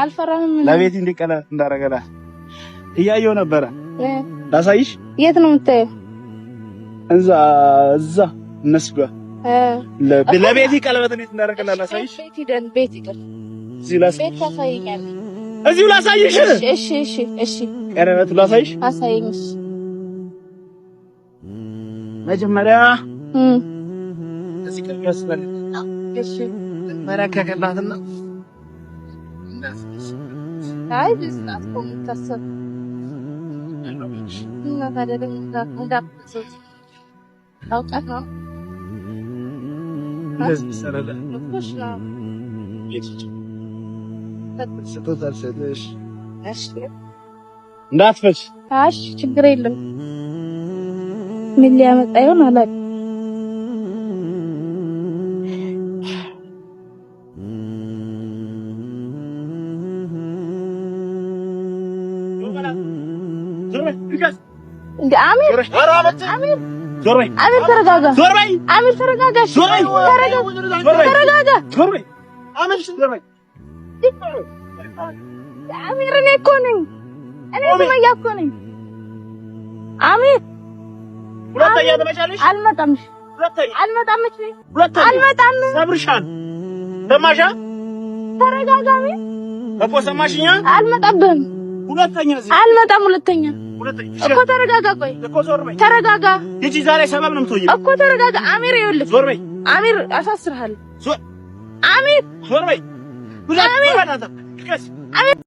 አልፈራህም። ለቤት እንዲህ ቀለበት እንዳደረገላት እያየሁ ነበረ። ላሳይሽ። የት ነው የምታየው? እዛ እዛ እነሱ ጋር ለቤቲ ቀለበት እንዴት እንዳደረገላት ላሳይሽ። ቤት ሂደን ቤት ሂደን እዚሁ ላሳይሽ። ቤት ታሳይኛለህ። እዚሁ ላሳይሽ። እሺ እሺ እሺ። ቀለበቱ ላሳይሽ። አሳይኝ። እሺ መጀመሪያ እዚህ ቀን ያስፈልግ። እሺ መጀመሪያ ከከላትና አይ ብስጣት እኮ የምታሰብ እና ታዲያ ደግሞ እንዳትሰው አውቀህ ነው እንደዚህ ይሰራል። እኮ ነው። ስጦታ ልሰጥሽ። እሺ እንዳትፈች። እሺ ችግር የለም። ምን ሊያመጣ ይሆን አላውቅም። እንደ አሚር አሚር አሚር ተረጋጋ። አሚር ተረጋጋ። እሺ ተረጋጋ። አሚር እኔ እኮ ነኝ። እኔ ሱመያ እኮ ነኝ። አሚር ሁለተኛ ትመጫለሽ? አልመጣም። እሺ አልመጣም። እሺ አልመጣም። ሰብርሻል። ሰማሻ? ተረጋጋ አሚር። እኮ ሰማሽኛ? አልመጣብህም። ሁለተኛ እዚህ አልመጣም። ሁለተኛ እኮ ተረጋጋ። ቆይ እኮ ዞር በይ። ተረጋጋ። ሂጂ። ዛሬ ሰበብ ነው የምትሆኚው እኮ ተረጋጋ። አሚር ይኸውልህ፣ ዞር በይ አሚር አሳስርሃለሁ። ዞር አሚር ዞር በይ። አሚር አሚር።